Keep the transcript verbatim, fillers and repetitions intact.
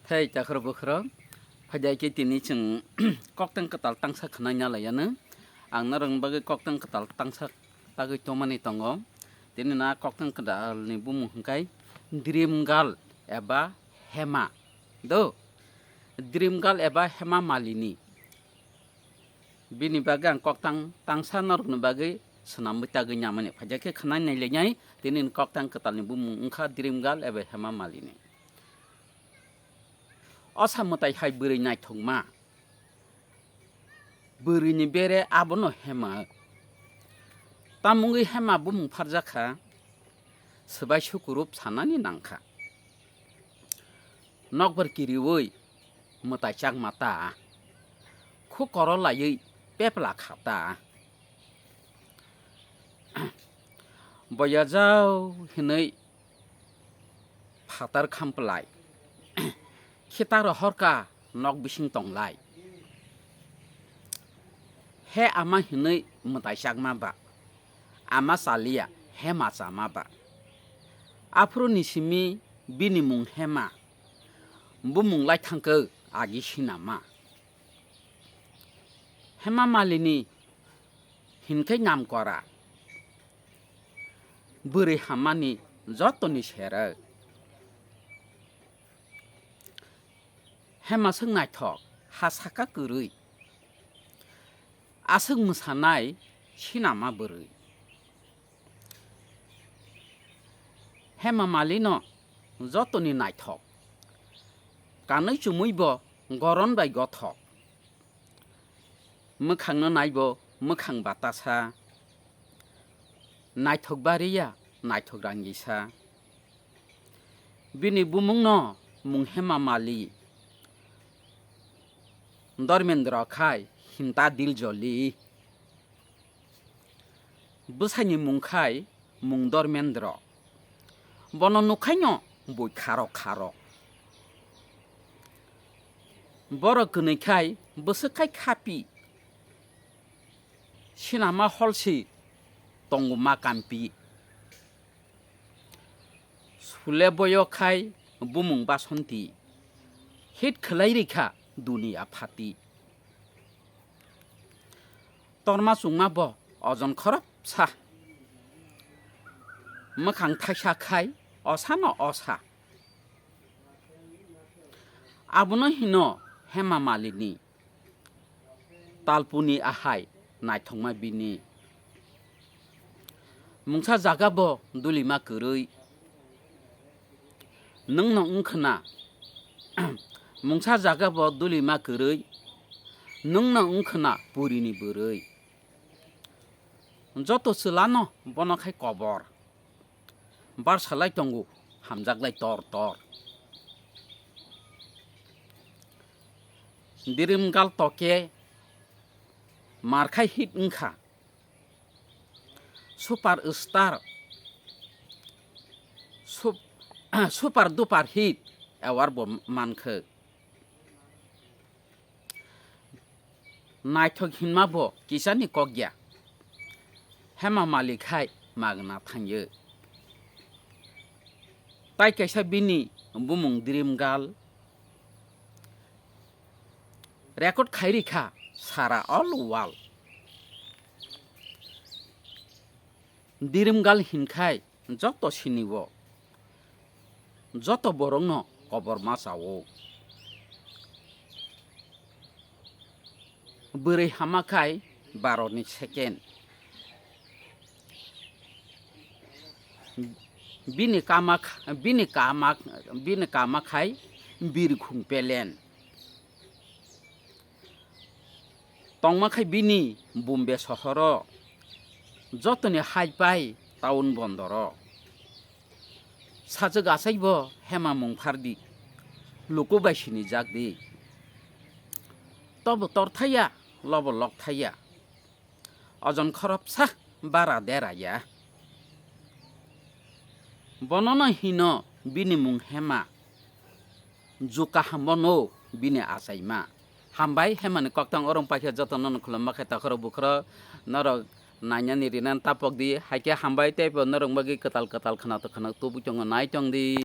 Thei takhro bukhro, phaidai khe tini chwng koktwng kwtal tangsa khwnai nalaiyano. Ang norokni bagwi koktwng kwtal tangsa tagwi tongmani tongo. Tini na koktwng kwtalni bumung hwnkhe Dream Girl eba Hema. Do, Dream Girl eba Hema Malini. Bini bagwi ang koktwng tangsa norokni bagwi swnamwi tagwi namani. Phaidai khe khwnai nailainai, tini ni koktwng kwtalni bumung wngkha Dream Girl eba Hema Malini. O sa mwtai hai bwrwi naithokma. Bwrwini bere abono Hema. Tamungwi Hema bumung pharjakha, swbai sukurup sanani nangkha. Nokbar kiriui mwtai chakma ta, khu koro laiwi pepla kha ta. Boya jao hinui phatar khampwlai, khitar rohorka nok bising tonglai. He ama hinui mwtai chakma ba, ama chaliya he ma chama ba. Aphuru ni simi bini mung Hema, bumung lai thangkhe agi sinama. Hema Malini hinkhe namkora, bwrwi hammani jotoni sero. Hema swk naithok, ha saka kwrwi. Aswk mwsanai sinama bwrwi. Hema Malino jotoni naithok. Kanwi chumwibo goron bai gothok. Mwkhangno naibo mwkhang batasa. Naithok bariya, naithok rangisa. Bini bumungno mung Hema Mali. Dormendro khai hinta dil joli. Bwsaini mung khai mung Dormendro. Bono nukhaino bui kharo kharo. Borok kwnwi khai bwswk khai khapi. Sinama holsi tongo ma kampi. Sule boyo khai bumung Basonti. Hit khwlai rikha duniya phati. Torma chungma bo ojon khorop sa. Mwkhang thaisa khai osano osa. Abono hino Hema Malini. Talpuni ahai naithokma bini. Mungsa jaga bo dulima kwrwi. Nwngno wngkhwna. Mungsa jaga bo dulima kwrwi. Nwngno wngkhwna purini bwrwi. Joto chwlano bono khai kobor. Bar salai tongo, hamjaklai tor tor. Dream Girl toke markhai hit wngkha. Super star, sup-, super duper hit award bo mankha. Naithok hinma bo kisani kok ya. Hema Malik hai magna thangyo. Tai kaisa bini bumung Dream Girl record khai rikha sara all world. Dream Girl hinkhai joto siniwo, joto borokno kobor ma chawo. Bwrwi hama khai baro ni second. Bini kama kh-, bini kama, bini kama khai birkhung pelen. Tongma khai bini Bombay sohoro, jotoni hai pai town bondoro. Sajwk achaibo Hema mung phardi, luku bai sinijak di. Tobo tor thaiya, lobo lok thaiya. Ojon khorop sa bara dera ya. Bonono hino bini mung Hema. Ju kaham bono bini achaima. Hambai Hemani koktang orong paikha jotono no khulumma khe takhoro bukhoro norok nainani rinani tapok di. Haikhe hambai teibo norok bagwi kwtal kwtal khwnatok khwnatok tubui tongo nai tong di.